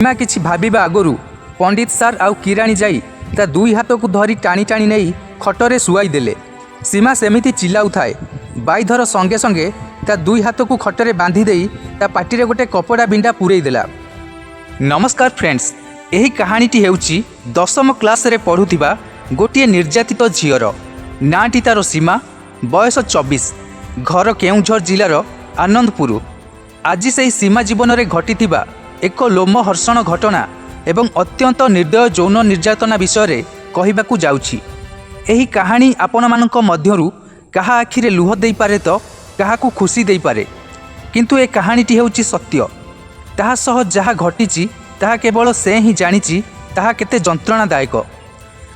ସୀମା କିଛି ଭାବିବା ଆଗରୁ ପଣ୍ଡିତ ସାର୍ ଆଉ କିରାଣୀ ଯାଇ ତା ଦୁଇ ହାତକୁ ଧରି ଟାଣି ଟାଣି ନେଇ ଖଟରେ ଶୁଆଇ ଦେଲେ। ସୀମା ସେମିତି ଚିଲାଉଥାଏ। ବାଇଧର ସଙ୍ଗେ ସଙ୍ଗେ ତା ଦୁଇ ହାତକୁ ଖଟରେ ବାନ୍ଧି ଦେଇ ତା ପାଟିରେ ଗୋଟେ କପଡ଼ା ବିଣ୍ଡା ପୂରେଇ ଦେଲା। ନମସ୍କାର ଫ୍ରେଣ୍ଡସ୍, ଏହି କାହାଣୀଟି ହେଉଛି 10ମ କ୍ଲାସରେ ପଢ଼ୁଥିବା ଗୋଟିଏ ନିର୍ଯାତିତ ଝିଅର। ନାଁଟି ତାର ସୀମା, ବୟସ 24, ଘର କେଉଁଝର ଜିଲ୍ଲାର ଆନନ୍ଦପୁର। ଆଜି ସେହି ସୀମା ଜୀବନରେ ଘଟିଥିବା ଏକ ଲୋମହର୍ଷଣ ଘଟଣା ଏବଂ ଅତ୍ୟନ୍ତ ନିର୍ଦ୍ଦୟ ଯୌନ ନିର୍ଯାତନା ବିଷୟରେ କହିବାକୁ ଯାଉଛି। ଏହି କାହାଣୀ ଆପଣମାନଙ୍କ ମଧ୍ୟରୁ କାହା ଆଖିରେ ଲୁହ ଦେଇପାରେ ତ କାହାକୁ ଖୁସି ଦେଇପାରେ, କିନ୍ତୁ ଏ କାହାଣୀଟି ହେଉଛି ସତ୍ୟ। ତାହା ସହ ଯାହା ଘଟିଛି, ତାହା କେବଳ ସେ ହିଁ ଜାଣିଛି ତାହା କେତେ ଯନ୍ତ୍ରଣାଦାୟକ।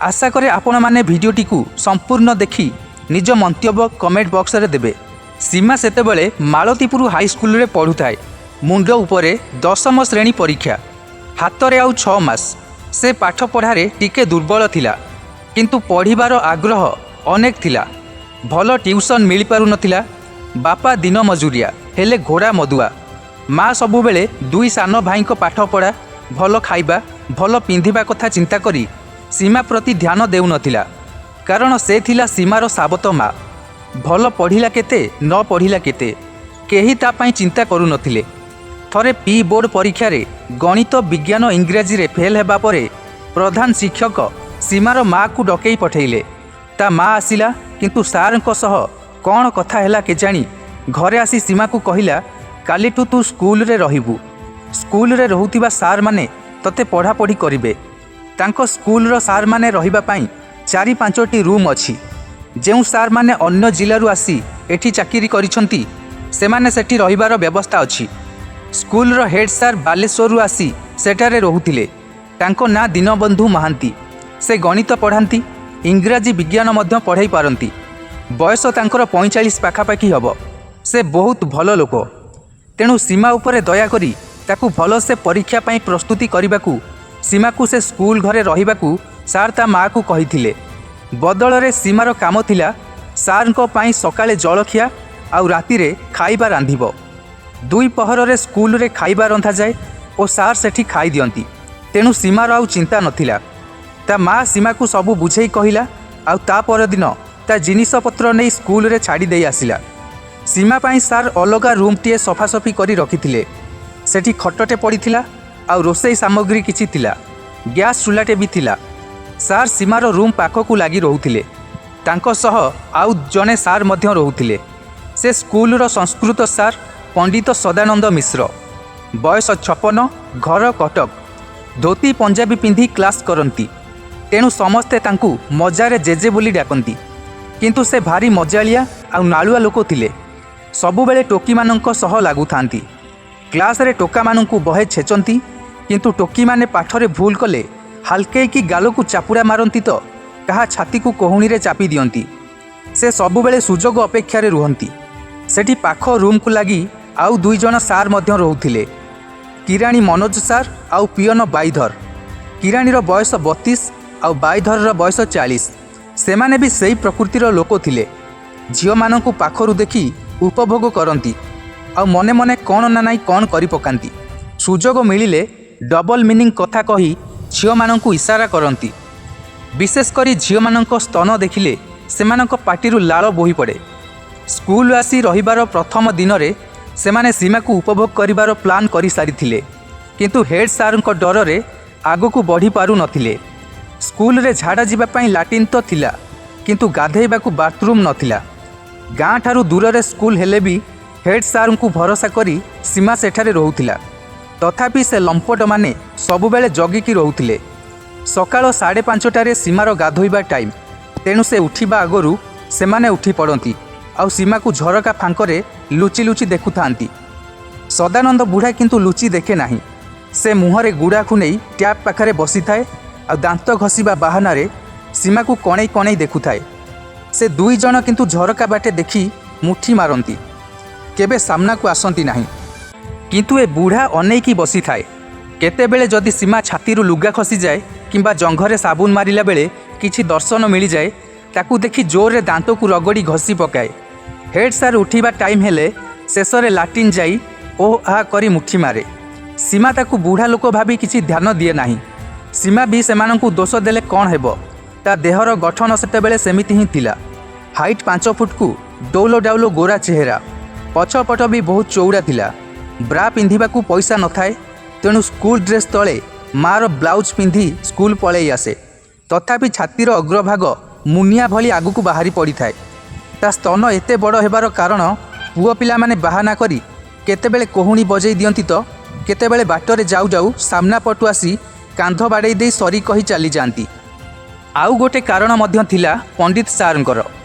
ଆଶା କରେ ଆପଣମାନେ ଭିଡ଼ିଓଟିକୁ ସମ୍ପୂର୍ଣ୍ଣ ଦେଖି ନିଜ ମନ୍ତବ୍ୟ କମେଣ୍ଟ ବକ୍ସରେ ଦେବେ। ସୀମା ସେତେବେଳେ ମାଳତୀପୁର ହାଇସ୍କୁଲରେ ପଢ଼ୁଥାଏ। ମୁଣ୍ଡ ଉପରେ 10ମ ଶ୍ରେଣୀ ପରୀକ୍ଷା, ହାତରେ ଆଉ 6 ମାସ। ସେ ପାଠ ପଢ଼ାରେ ଟିକେ ଦୁର୍ବଳ ଥିଲା, କିନ୍ତୁ ପଢ଼ିବାର ଆଗ୍ରହ ଅନେକ ଥିଲା। ଭଲ ଟ୍ୟୁସନ୍ ମିଳିପାରୁନଥିଲା। ବାପା ଦିନ ମଜୁରିଆ, ହେଲେ ଘୋଡ଼ା ମଦୁଆ। ମା ସବୁବେଳେ ଦୁଇ ସାନ ଭାଇଙ୍କ ପାଠପଢ଼ା, ଭଲ ଖାଇବା, ଭଲ ପିନ୍ଧିବା କଥା ଚିନ୍ତା କରି ସୀମା ପ୍ରତି ଧ୍ୟାନ ଦେଉନଥିଲା, କାରଣ ସେ ଥିଲା ସୀମାର ସାବତ ମା। ଭଲ ପଢ଼ିଲା କେତେ, ନ ପଢ଼ିଲା କେତେ, କେହି ତା ପାଇଁ ଚିନ୍ତା କରୁନଥିଲେ। ଥରେ ପି ବୋର୍ଡ଼ ପରୀକ୍ଷାରେ ଗଣିତ, ବିଜ୍ଞାନ, ଇଂରାଜୀରେ ଫେଲ୍ ହେବା ପରେ ପ୍ରଧାନ ଶିକ୍ଷକ ସୀମାର ମାଆକୁ ଡକେଇ ପଠେଇଲେ। ତା ମା ଆସିଲା, କିନ୍ତୁ ସାର୍ଙ୍କ ସହ କ'ଣ କଥା ହେଲା କେଜାଣି, ଘରେ ଆସି ସୀମାକୁ କହିଲା, "କାଲିଠୁ ତୁ ସ୍କୁଲରେ ରହିବୁ। ସ୍କୁଲରେ ରହୁଥିବା ସାର୍ମାନେ ତୋତେ ପଢ଼ାପଢ଼ି କରିବେ। ତାଙ୍କ ସ୍କୁଲର ସାର୍ମାନେ ରହିବା ପାଇଁ ଚାରି ପାଞ୍ଚଟି ରୁମ୍ ଅଛି। ଯେଉଁ ସାର୍ମାନେ ଅନ୍ୟ ଜିଲ୍ଲାରୁ ଆସି ଏଠି ଚାକିରି କରିଛନ୍ତି, ସେମାନେ ସେଠି ରହିବାର ବ୍ୟବସ୍ଥା ଅଛି। ସ୍କୁଲର ହେଡ୍ ସାର୍ ବାଲେଶ୍ୱରରୁ ଆସି ସେଠାରେ ରହୁଥିଲେ। ତାଙ୍କ ନାଁ ଦୀନବନ୍ଧୁ ମହାନ୍ତି। ସେ ଗଣିତ ପଢ଼ାନ୍ତି, ଇଂରାଜୀ, ବିଜ୍ଞାନ ମଧ୍ୟ ପଢ଼ାଇ ପାରନ୍ତି। ବୟସ ତାଙ୍କର 45 ପାଖାପାଖି ହେବ। ସେ ବହୁତ ଭଲ ଲୋକ।" ତେଣୁ ସୀମା ଉପରେ ଦୟାକରି ତାକୁ ଭଲସେ ପରୀକ୍ଷା ପାଇଁ ପ୍ରସ୍ତୁତି କରିବାକୁ ସୀମାକୁ ସେ ସ୍କୁଲ ଘରେ ରହିବାକୁ ସାର୍ ତା ମାଆକୁ କହିଥିଲେ। ବଦଳରେ ସୀମାର କାମ ଥିଲା ସାର୍ଙ୍କ ପାଇଁ ସକାଳେ ଜଳଖିଆ ଆଉ ରାତିରେ ଖାଇବା ରାନ୍ଧିବ। ଦୁଇ ପହରରେ ସ୍କୁଲରେ ଖାଇବା ରନ୍ଧାଯାଏ ଓ ସାର୍ ସେଠି ଖାଇଦିଅନ୍ତି। ତେଣୁ ସୀମାର ଆଉ ଚିନ୍ତା ନଥିଲା। ତା ମା ସୀମାକୁ ସବୁ ବୁଝେଇ କହିଲା ଆଉ ତା ପରଦିନ ତା ଜିନିଷପତ୍ର ନେଇ ସ୍କୁଲରେ ଛାଡ଼ି ଦେଇ ଆସିଲା। ସୀମା ପାଇଁ ସାର୍ ଅଲଗା ରୁମ୍ଟିଏ ସଫାସଫି କରି ରଖିଥିଲେ। ସେଠି ଖଟଟେ ପଡ଼ିଥିଲା ଆଉ ରୋଷେଇ ସାମଗ୍ରୀ କିଛି ଥିଲା। ଗ୍ୟାସ୍ ଚୁଲାଟେ ବି ଥିଲା। ସାର୍ ସୀମାର ରୁମ୍ ପାଖକୁ ଲାଗି ରହୁଥିଲେ। ତାଙ୍କ ସହ ଆଉ ଜଣେ ସାର୍ ମଧ୍ୟ ରହୁଥିଲେ। ସେ ସ୍କୁଲର ସଂସ୍କୃତ ସାର୍ ପଣ୍ଡିତ ସଦାନନ୍ଦ ମିଶ୍ର। ବୟସ 56, ଘର କଟକ। ଧୋତି ପଞ୍ଜାବୀ ପିନ୍ଧି କ୍ଲାସ୍ କରନ୍ତି, ତେଣୁ ସମସ୍ତେ ତାଙ୍କୁ ମଜାରେ ଜେଜେ ବୋଲି ଡାକନ୍ତି। କିନ୍ତୁ ସେ ଭାରି ମଜାଳିଆ ଆଉ ନାଳୁଆ ଲୋକ ଥିଲେ। ସବୁବେଳେ ଟୋକିମାନଙ୍କ ସହ ଲାଗୁଥାନ୍ତି। କ୍ଲାସ୍ରେ ଟୋକାମାନଙ୍କୁ ବହେ ଛେଚନ୍ତି, କିନ୍ତୁ ଟୋକିମାନେ ପାଠରେ ଭୁଲ କଲେ ହାଲକେଇକି ଗାଲକୁ ଚାପୁଡ଼ା ମାରନ୍ତି ତ କାହା ଛାତିକୁ କହୁଣୀରେ ଚାପି ଦିଅନ୍ତି। ସେ ସବୁବେଳେ ସୁଯୋଗ ଅପେକ୍ଷାରେ ରୁହନ୍ତି। ସେଠି ପାଖ ରୁମ୍କୁ ଲାଗି ଆଉ ଦୁଇ ଜଣ ସାର୍ ମଧ୍ୟ ରହୁଥିଲେ, କିରାଣୀ ମନୋଜ ସାର୍ ଆଉ ପିଅନ ବାଇଧର। କିରାଣୀର ବୟସ 32 ଆଉ ବାଇଧରର ବୟସ 40। ସେମାନେ ବି ସେଇ ପ୍ରକୃତିର ଲୋକ ଥିଲେ। ଝିଅମାନଙ୍କୁ ପାଖରୁ ଦେଖି ଉପଭୋଗ କରନ୍ତି ଆଉ ମନେ ମନେ କ'ଣ ନା ନାଇଁ କ'ଣ କରି ପକାନ୍ତି। ସୁଯୋଗ ମିଳିଲେ ଡବଲ ମିନିଂ କଥା କହି ଝିଅମାନଙ୍କୁ ଇସାରା କରନ୍ତି। ବିଶେଷ କରି ଝିଅମାନଙ୍କ ସ୍ତନ ଦେଖିଲେ ସେମାନଙ୍କ ପାଟିରୁ ଲାଳ ବୋହି ପଡ଼େ। ସ୍କୁଲ ଆସି ରହିବାର ପ୍ରଥମ ଦିନରେ ସେମାନେ ସୀମାକୁ ଉପଭୋଗ କରିବାର ପ୍ଲାନ୍ କରିସାରିଥିଲେ, କିନ୍ତୁ ହେଡ୍ ସାର୍ଙ୍କ ଡରରେ ଆଗକୁ ବଢ଼ି ପାରୁନଥିଲେ। ସ୍କୁଲରେ ଝାଡ଼ା ଯିବା ପାଇଁ ଲାଟ୍ରିନ୍ ତ ଥିଲା, କିନ୍ତୁ ଗାଧେଇବାକୁ ବାଥରୁମ୍ ନଥିଲା। ଗାଁଠାରୁ ଦୂରରେ ସ୍କୁଲ ହେଲେ ବି ହେଡ୍ ସାର୍ଙ୍କୁ ଭରସା କରି ସୀମା ସେଠାରେ ରହୁଥିଲା। ତଥାପି ସେ ଲମ୍ପଟମାନେ ସବୁବେଳେ ଜଗିକି ରହୁଥିଲେ। ସକାଳ 5:30ଟାରେ ସୀମାର ଗାଧୋଇବା ଟାଇମ୍। ତେଣୁ ସେ ଉଠିବା ଆଗରୁ ସେମାନେ ଉଠି ପଡ଼ନ୍ତି ଆଉ ସୀମାକୁ ଝରକା ଫାଙ୍କରେ ଲୁଚି ଲୁଚି ଦେଖୁଥାନ୍ତି। ସଦାନନ୍ଦ ବୁଢ଼ା କିନ୍ତୁ ଲୁଚି ଦେଖେ ନାହିଁ। ସେ ମୁହଁରେ ଗୁଡ଼ାଖୁ ନେଇ ଟ୍ୟାପ୍ ପାଖରେ ବସିଥାଏ ଆଉ ଦାନ୍ତ ଘଷିବା ବାହାନାରେ ସୀମାକୁ କଣେଇ କଣେଇ ଦେଖୁଥାଏ। ସେ ଦୁଇ ଜଣ କିନ୍ତୁ ଝରକା ବାଟେ ଦେଖି ମୁଠି ମାରନ୍ତି, କେବେ ସାମ୍ନାକୁ ଆସନ୍ତି ନାହିଁ। କିନ୍ତୁ ଏ ବୁଢ଼ା ଅନେଇକି ବସିଥାଏ। କେତେବେଳେ ଯଦି ସୀମା ଛାତିରୁ ଲୁଗା ଖସିଯାଏ କିମ୍ବା ଜଙ୍ଘରେ ସାବୁନ ମାରିଲା ବେଳେ କିଛି ଦର୍ଶନ ମିଳିଯାଏ, ତାକୁ ଦେଖି ଜୋରରେ ଦାନ୍ତକୁ ରଗଡ଼ି ଘଷି ପକାଏ। ହେଡ୍ ସାର୍ ଉଠିବା ଟାଇମ୍ ହେଲେ ଶେଷରେ ଲାଟ୍ରିନ୍ ଯାଇ ଓ ଆ କରି ମୁଠି ମାରେ। ସୀମା ତାକୁ ବୁଢ଼ା ଲୋକ ଭାବି କିଛି ଧ୍ୟାନ ଦିଏ ନାହିଁ। ସୀମା ବି ସେମାନଙ୍କୁ ଦୋଷ ଦେଲେ କ'ଣ ହେବ? ତା ଦେହର ଗଠନ ସେତେବେଳେ ସେମିତି ହିଁ ଥିଲା। ହାଇଟ୍ 5 ଫୁଟକୁ ଡୌଲ ଡାଉଲ ଗୋରା ଚେହେରା, ପଛପଟ ବି ବହୁତ ଚଉଡ଼ା ଥିଲା। ବ୍ରା ପିନ୍ଧିବାକୁ ପଇସା ନଥାଏ, ତେଣୁ ସ୍କୁଲ ଡ୍ରେସ୍ ତଳେ ମାଆର ବ୍ଲାଉଜ୍ ପିନ୍ଧି ସ୍କୁଲ ପଳେଇ ଆସେ। ତଥାପି ଛାତିର ଅଗ୍ରଭାଗ ମୁନିଆ ଭଳି ଆଗକୁ ବାହାରି ପଡ଼ିଥାଏ। ତା ସ୍ତନ ଏତେ ବଡ଼ ହେବାର କାରଣ ପୁଅ ପିଲାମାନେ ବାହାନା କରି କେତେବେଳେ କହୁଣୀ ବଜେଇ ଦିଅନ୍ତି ତ କେତେବେଳେ ବାଟରେ ଯାଉ ଯାଉ ସାମ୍ନା ପଟୁ ଆସି କାନ୍ଧ ବାଡ଼େଇ ଦେଇ ସରି କହି ଚାଲିଯାଆନ୍ତି। ଆଉ ଗୋଟେ କାରଣ ମଧ୍ୟ ଥିଲା ପଣ୍ଡିତ ସାର୍ଙ୍କର।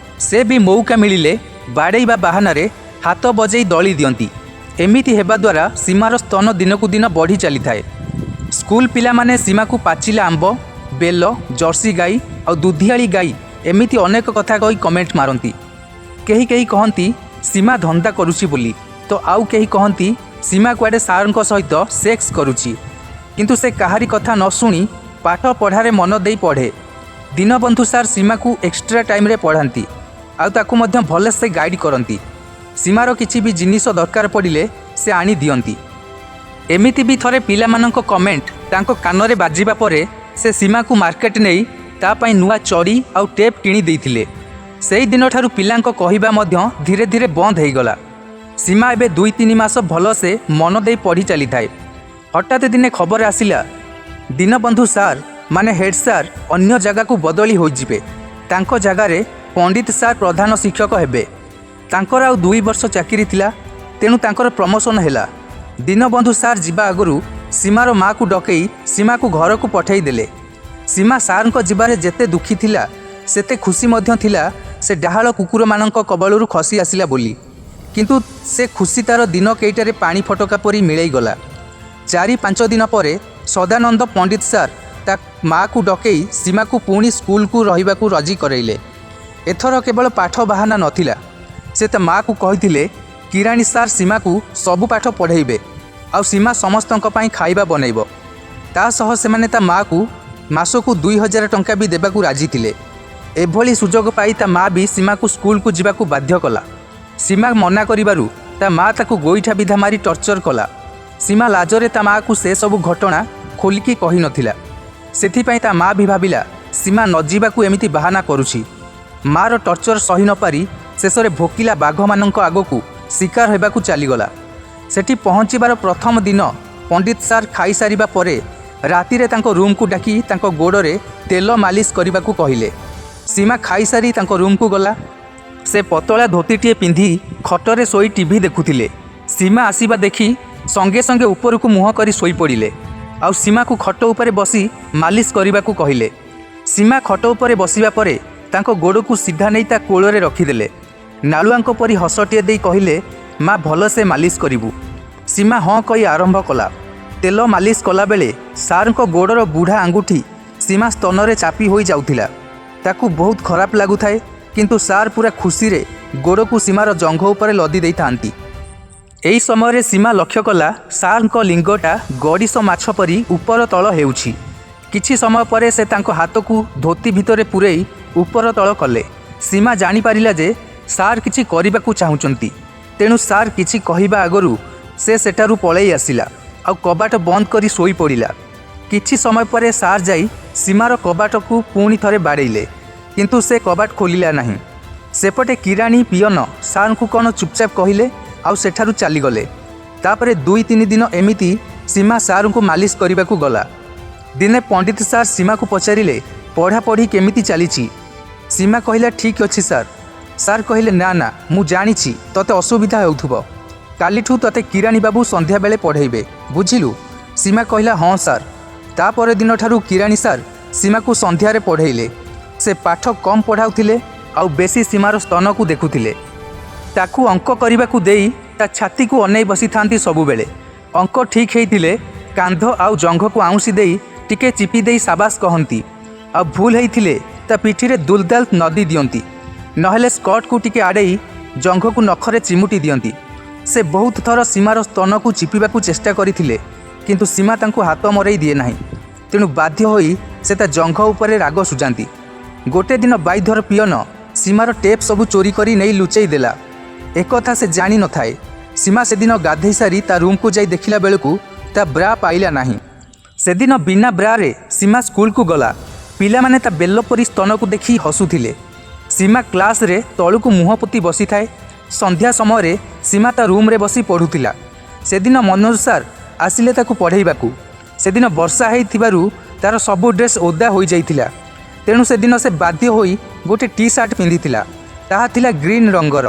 ସେ ବି ମଉକା ମିଳିଲେ ବାଡ଼େଇବା ବାହାନାରେ ହାତ ବଜେଇ ଦଳି ଦିଅନ୍ତି। ଏମିତି ହେବା ଦ୍ୱାରା ସୀମାର ସ୍ତନ ଦିନକୁ ଦିନ ବଢ଼ି ଚାଲିଥାଏ। ସ୍କୁଲ ପିଲାମାନେ ସୀମାକୁ ପାଚିଲା ଆମ୍ବ, ବେଲ, ଜର୍ସି ଗାଈ ଆଉ ଦୁଧିଆଳି ଗାଈ ଏମିତି ଅନେକ କଥା କହି କମେଣ୍ଟ ମାରନ୍ତି। କେହି କେହି କହନ୍ତି ସୀମା ଧନ୍ଦା କରୁଛି ବୋଲି ତ ଆଉ କେହି କହନ୍ତି ସୀମା କୁଆଡ଼େ ସାର୍ଙ୍କ ସହିତ ସେକ୍ସ କରୁଛି। କିନ୍ତୁ ସେ କାହାରି କଥା ନ ଶୁଣି ପାଠ ପଢ଼ାରେ ମନ ଦେଇ ପଢ଼େ। ଦୀନବନ୍ଧୁ ସାର୍ ସୀମାକୁ ଏକ୍ସଟ୍ରା ଟାଇମ୍ରେ ପଢ଼ାନ୍ତି ଆଉ ତାକୁ ମଧ୍ୟ ଭଲସେ ଗାଇଡ଼ କରନ୍ତି। ସୀମାର କିଛି ବି ଜିନିଷ ଦରକାର ପଡ଼ିଲେ ସେ ଆଣି ଦିଅନ୍ତି। ଏମିତି ବି ଥରେ ପିଲାମାନଙ୍କ କମେଣ୍ଟ ତାଙ୍କ କାନରେ ବାଜିବା ପରେ ସେ ସୀମାକୁ ମାର୍କେଟ ନେଇ ତା ପାଇଁ ନୂଆ ଚଡ଼ି ଆଉ ଟେପ୍ କିଣି ଦେଇଥିଲେ। ସେଇ ଦିନଠାରୁ ପିଲାଙ୍କ କହିବା ମଧ୍ୟ ଧୀରେ ଧୀରେ ବନ୍ଦ ହେଇଗଲା। ସୀମା ଏବେ 2-3 ମାସ ଭଲସେ ମନ ଦେଇ ପଢ଼ି ଚାଲିଥାଏ। ହଠାତ୍ ଦିନେ ଖବର ଆସିଲା, ଦୀନବନ୍ଧୁ ସାର୍ ମାନେ ହେଡ୍ ସାର୍ ଅନ୍ୟ ଜାଗାକୁ ବଦଳି ହୋଇଯିବେ। ତାଙ୍କ ଜାଗାରେ ପଣ୍ଡିତ ସାର୍ ପ୍ରଧାନ ଶିକ୍ଷକ ହେବେ। ତାଙ୍କର ଆଉ 2 ବର୍ଷ ଚାକିରି ଥିଲା, ତେଣୁ ତାଙ୍କର ପ୍ରମୋସନ୍ ହେଲା। ଦୀନବନ୍ଧୁ ସାର୍ ଯିବା ଆଗରୁ ସୀମାର ମାଆକୁ ଡକେଇ ସୀମାକୁ ଘରକୁ ପଠାଇ ଦେଲେ। ସୀମା ସାର୍ଙ୍କ ଯିବାରେ ଯେତେ ଦୁଃଖୀ ଥିଲା, ସେତେ ଖୁସି ମଧ୍ୟ ଥିଲା ସେ ଡାହାଳ କୁକୁରମାନଙ୍କ କବଳରୁ ଖସି ଆସିଲା ବୋଲି। କିନ୍ତୁ ସେ ଖୁସି ତାର ଦିନ କେଇଟାରେ ପାଣି ଫଟକା ପରି ମିଳେଇଗଲା। 4-5 ଦିନ ପରେ ସଦାନନ୍ଦ ପଣ୍ଡିତ ସାର୍ ତା ମାଆକୁ ଡକେଇ ସୀମାକୁ ପୁଣି ସ୍କୁଲକୁ ରହିବାକୁ ରାଜି କରାଇଲେ। ଏଥର କେବଳ ପାଠ ବାହାନା ନଥିଲା। ସେ ତା ମାଆକୁ କହିଥିଲେ କିରାଣୀ ସାର୍ ସୀମାକୁ ସବୁ ପାଠ ପଢ଼େଇବେ ଆଉ ସୀମା ସମସ୍ତଙ୍କ ପାଇଁ ଖାଇବା ବନେଇବ। ତା ସହ ସେମାନେ ତା ମାଆକୁ ମାସକୁ 2000 ଟଙ୍କା ବି ଦେବାକୁ ରାଜି ଥିଲେ। ଏଭଳି ସୁଯୋଗ ପାଇ ତା ମା ବି ସୀମାକୁ ସ୍କୁଲକୁ ଯିବାକୁ ବାଧ୍ୟ କଲା। ସୀମା ମନା କରିବାରୁ ତା ମା ତାକୁ ଗୋଇଠା ବିଧା ମାରି ଟର୍ଚର କଲା। ସୀମା ଲାଜରେ ତା ମାଆକୁ ସେସବୁ ଘଟଣା ଖୋଲିକି କହିନଥିଲା। ସେଥିପାଇଁ ତା ମା ବି ଭାବିଲା ସୀମା ନ ଯିବାକୁ ଏମିତି ବାହାନା କରୁଛି। ମାର ଟର୍ଚର ସହି ନପାରି ଶେଷରେ ଭୋକିଲା ବାଘମାନଙ୍କ ଆଗକୁ ଶିକାର ହେବାକୁ ଚାଲିଗଲା। ସେଠି ପହଞ୍ଚିବାର ପ୍ରଥମ ଦିନ ପଣ୍ଡିତ ସାର୍ ଖାଇସାରିବା ପରେ ରାତିରେ ତାଙ୍କ ରୁମ୍କୁ ଡାକି ତାଙ୍କ ଗୋଡ଼ରେ ତେଲ ମାଲିସ କରିବାକୁ କହିଲେ। ସୀମା ଖାଇସାରି ତାଙ୍କ ରୁମ୍କୁ ଗଲା। ସେ ପତଳା ଧୋତିଟିଏ ପିନ୍ଧି ଖଟରେ ଶୋଇ ଟିଭି ଦେଖୁଥିଲେ। ସୀମା ଆସିବା ଦେଖି ସଙ୍ଗେ ସଙ୍ଗେ ଉପରକୁ ମୁହଁ କରି ଶୋଇପଡ଼ିଲେ ଆଉ ସୀମାକୁ ଖଟ ଉପରେ ବସି ମାଲିସ କରିବାକୁ କହିଲେ। ସୀମା ଖଟ ଉପରେ ବସିବା ପରେ ତାଙ୍କ ଗୋଡ଼କୁ ସିଧା ନେଇ ତା କୋଳରେ ରଖିଦେଲେ। ନାଳୁଆଙ୍କ ପରି ହସଟିଏ ଦେଇ କହିଲେ, "ମା, ଭଲସେ ମାଲିସ କରିବୁ।" ସୀମା ହଁ କହି ଆରମ୍ଭ କଲା। ତେଲ ମାଲିସ କଲାବେଳେ ସାର୍ଙ୍କ ଗୋଡ଼ର ବୁଢ଼ା ଆଙ୍ଗୁଠି ସୀମା ସ୍ତନରେ ଚାପି ହୋଇ ଯାଉଥିଲା। ତାକୁ ବହୁତ ଖରାପ ଲାଗୁଥାଏ, କିନ୍ତୁ ସାର୍ ପୁରା ଖୁସିରେ ଗୋଡ଼କୁ ସୀମାର ଜଙ୍ଘ ଉପରେ ଲଦି ଦେଇଥାନ୍ତି। ଏହି ସମୟରେ ସୀମା ଲକ୍ଷ୍ୟ କଲା ସାର୍ଙ୍କ ଲିଙ୍ଗଟା ଗଡ଼ିଶ ମାଛ ପରି ଉପର ତଳ ହେଉଛି। କିଛି ସମୟ ପରେ ସେ ତାଙ୍କ ହାତକୁ ଧୋତି ଭିତରେ ପୂରେଇ ଉପର ତଳ କଲେ। ସୀମା ଜାଣିପାରିଲା ଯେ ସାର୍ କିଛି କରିବାକୁ ଚାହୁଁଛନ୍ତି। ତେଣୁ ସାର୍ କିଛି କହିବା ଆଗରୁ ସେ ସେଠାରୁ ପଳେଇ ଆସିଲା ଆଉ କବାଟ ବନ୍ଦ କରି ଶୋଇପଡ଼ିଲା। କିଛି ସମୟ ପରେ ସାର୍ ଯାଇ ସୀମାର କବାଟକୁ ପୁଣି ଥରେ ବାଡ଼େଇଲେ, କିନ୍ତୁ ସେ କବାଟ ଖୋଲିଲା ନାହିଁ। ସେପଟେ କିରାଣୀ ପିଅନ ସାର୍ଙ୍କୁ କ'ଣ ଚୁପଚାପ କହିଲେ ଆଉ ସେଠାରୁ ଚାଲିଗଲେ। ତାପରେ 2-3 ଦିନ ଏମିତି ସୀମା ସାର୍ଙ୍କୁ ମାଲିସ କରିବାକୁ ଗଲା। ଦିନେ ପଣ୍ଡିତ ସାର୍ ସୀମାକୁ ପଚାରିଲେ, "ପଢ଼ାପଢ଼ି କେମିତି ଚାଲିଛି?" ସୀମା କହିଲା, "ଠିକ୍ ଅଛି ସାର୍।" ସାର୍ କହିଲେ, "ନା ନା, ମୁଁ ଜାଣିଛି ତୋତେ ଅସୁବିଧା ହେଉଥିବ। କାଲିଠୁ ତୋତେ କିରାଣୀ ବାବୁ ସନ୍ଧ୍ୟାବେଳେ ପଢ଼େଇବେ, ବୁଝିଲୁ?" ସୀମା କହିଲା, "ହଁ ସାର୍।" ତା ପରଦିନଠାରୁ କିରାଣୀ ସାର୍ ସୀମାକୁ ସନ୍ଧ୍ୟାରେ ପଢ଼େଇଲେ। ସେ ପାଠ କମ୍ ପଢ଼ାଉଥିଲେ ଆଉ ବେଶୀ ସୀମାର ସ୍ତନକୁ ଦେଖୁଥିଲେ। ତାକୁ ଅଙ୍କ କରିବାକୁ ଦେଇ ତା ଛାତିକୁ ଅନେଇ ବସିଥାନ୍ତି ସବୁବେଳେ। ଅଙ୍କ ଠିକ୍ ହେଇଥିଲେ କାନ୍ଧ ଆଉ ଜଙ୍ଘକୁ ଆଉଁସି ଦେଇ ଟିକେ ଚିପି ଦେଇ ସାବାସ କହନ୍ତି ଆଉ ଭୁଲ ହେଇଥିଲେ ତା ପିଠିରେ ଦୁଲଦାଲ ନଦି ଦିଅନ୍ତି, ନହେଲେ ସ୍କର୍ଟକୁ ଟିକେ ଆଡ଼େଇ ଜଙ୍ଘକୁ ନଖରେ ଚିମୁଟି ଦିଅନ୍ତି। ସେ ବହୁତ ଥର ସୀମାର ସ୍ତନକୁ ଚିପିବାକୁ ଚେଷ୍ଟା କରିଥିଲେ, କିନ୍ତୁ ସୀମା ତାଙ୍କୁ ହାତ ମରେଇ ଦିଏ ନାହିଁ। ତେଣୁ ବାଧ୍ୟ ହୋଇ ସେ ତା ଜଙ୍ଘ ଉପରେ ରାଗ ସୁଝାନ୍ତି। ଗୋଟେ ଦିନ ବାଇଧର ପିଅନ ସୀମାର ଟେପ୍ ସବୁ ଚୋରି କରି ନେଇ ଲୁଚେଇ ଦେଲା। ଏକଥା ସେ ଜାଣିନଥାଏ। ସୀମା ସେଦିନ ଗାଧେଇ ସାରି ତା ରୁମ୍କୁ ଯାଇ ଦେଖିଲା ବେଳକୁ ତା ବ୍ରା ପାଇଲା ନାହିଁ। ସେଦିନ ବିନା ବ୍ରାରେ ସୀମା ସ୍କୁଲକୁ ଗଲା। ପିଲାମାନେ ତା ବେଲ ପରି ସ୍ତନକୁ ଦେଖି ହସୁଥିଲେ। ସୀମା କ୍ଲାସ୍ରେ ତଳକୁ ମୁହଁ ପୋତି ବସିଥାଏ। ସନ୍ଧ୍ୟା ସମୟରେ ସୀମା ତା ରୁମ୍ରେ ବସି ପଢ଼ୁଥିଲା। ସେଦିନ ମନୋଜ ସାର୍ ଆସିଲେ ତାକୁ ପଢ଼େଇବାକୁ। ସେଦିନ ବର୍ଷା ହେଇଥିବାରୁ ତାର ସବୁ ଡ୍ରେସ୍ ଓଦା ହୋଇଯାଇଥିଲା। ତେଣୁ ସେଦିନ ସେ ବାଧ୍ୟ ହୋଇ ଗୋଟେ ଟି ସାର୍ଟ ପିନ୍ଧିଥିଲା। ତାହା ଥିଲା ଗ୍ରୀନ୍ ରଙ୍ଗର।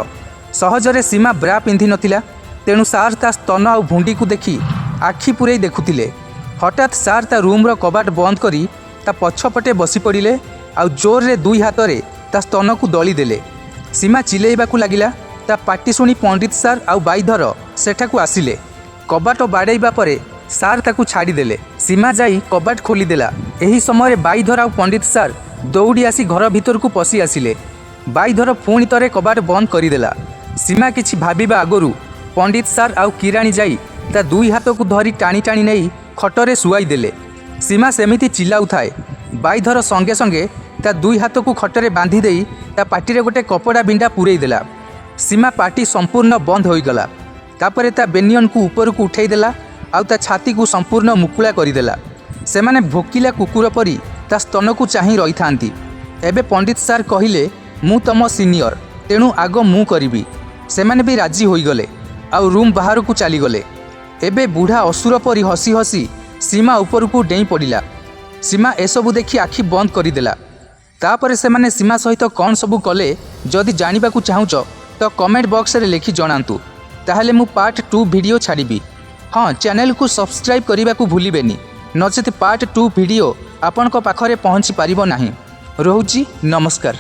ସହଜରେ ସୀମା ବ୍ରା ପିନ୍ଧିନଥିଲା। ତେଣୁ ସାର୍ ତା ସ୍ତନ ଆଉ ଭୁଣ୍ଡିକୁ ଦେଖି ଆଖି ପୂରେଇ ଦେଖୁଥିଲେ। ହଠାତ୍ ସାର୍ ତା ରୁମ୍ର କବାଟ ବନ୍ଦ କରି ତା ପଛପଟେ ବସି ପଡ଼ିଲେ ଆଉ ଜୋରରେ ଦୁଇ ହାତରେ ତା ସ୍ତନକୁ ଦଳିଦେଲେ। ସୀମା ଚିଲେଇବାକୁ ଲାଗିଲା। ତା ପାଟି ଶୁଣି ପଣ୍ଡିତ ସାର୍ ଆଉ ବାଇଧର ସେଠାକୁ ଆସିଲେ। କବାଟ ବାଡ଼େଇବା ପରେ ସାର୍ ତାକୁ ଛାଡ଼ିଦେଲେ। ସୀମା ଯାଇ କବାଟ ଖୋଲିଦେଲା। ଏହି ସମୟରେ ବାଇଧର ଆଉ ପଣ୍ଡିତ ସାର୍ ଦୌଡ଼ି ଆସି ଘର ଭିତରକୁ ପଶି ଆସିଲେ। ବାଇଧର ପୁଣି ଥରେ କବାଟ ବନ୍ଦ କରିଦେଲା। ସୀମା କିଛି ଭାବିବା ଆଗରୁ ପଣ୍ଡିତ ସାର୍ ଆଉ କିରାଣୀ ଯାଇ ତା ଦୁଇ ହାତକୁ ଧରି ଟାଣି ଟାଣି ନେଇ ଖଟରେ ଶୁଆଇ ଦେଲେ। ସୀମା ସେମିତି ଚିଲାଉଥାଏ। ବାଇଧର ସଙ୍ଗେ ସଙ୍ଗେ ତା ଦୁଇ ହାତକୁ ଖଟରେ ବାନ୍ଧି ଦେଇ ତା ପାଟିରେ ଗୋଟେ କପଡ଼ା ବିଣ୍ଡା ପୂରେଇ ଦେଲା। ସୀମା ପାଟି ସମ୍ପୂର୍ଣ୍ଣ ବନ୍ଦ ହୋଇଗଲା। ତାପରେ ତା ବେନିୟନକୁ ଉପରକୁ ଉଠାଇ ଦେଲା ଆଉ ତା ଛାତିକୁ ସମ୍ପୂର୍ଣ୍ଣ ମୁକୁଳା କରିଦେଲା। ସେମାନେ ଭୋକିଲା କୁକୁର ପରି ତା ସ୍ତନକୁ ଚାହିଁ ରହିଥାନ୍ତି। ଏବେ ପଣ୍ଡିତ ସାର୍ କହିଲେ, "ମୁଁ ତମ ସିନିୟର, ତେଣୁ ଆଗ ମୁଁ କରିବି।" ସେମାନେ ବି ରାଜି ହୋଇଗଲେ ଆଉ ରୁମ୍ ବାହାରକୁ ଚାଲିଗଲେ। ଏବେ ବୁଢ଼ା ଅସୁର ପରି ହସି ହସି ସୀମା ଉପରକୁ ଡେଇଁ ପଡ଼ିଲା। ସୀମା ଏସବୁ ଦେଖି ଆଖି ବନ୍ଦ କରିଦେଲା। ତାପରେ ସେମାନେ ସୀମା ସହିତ କ'ଣ ସବୁ କଲେ, ଯଦି ଜାଣିବାକୁ ଚାହୁଁଛ ତ କମେଣ୍ଟ ବକ୍ସରେ ଲେଖି ଜଣାନ୍ତୁ। ତାହେଲେ ମୁଁ ପାର୍ଟ 2 ଭିଡ଼ିଓ ଛାଡ଼ିବି। ହଁ, ଚ୍ୟାନେଲକୁ ସବସ୍କ୍ରାଇବ୍ କରିବାକୁ ଭୁଲିବେନି, ନଚେତ୍ ପାର୍ଟ 2 ଭିଡ଼ିଓ ଆପଣଙ୍କ ପାଖରେ ପହଞ୍ଚି ପାରିବ ନାହିଁ। ରହୁଛି, ନମସ୍କାର।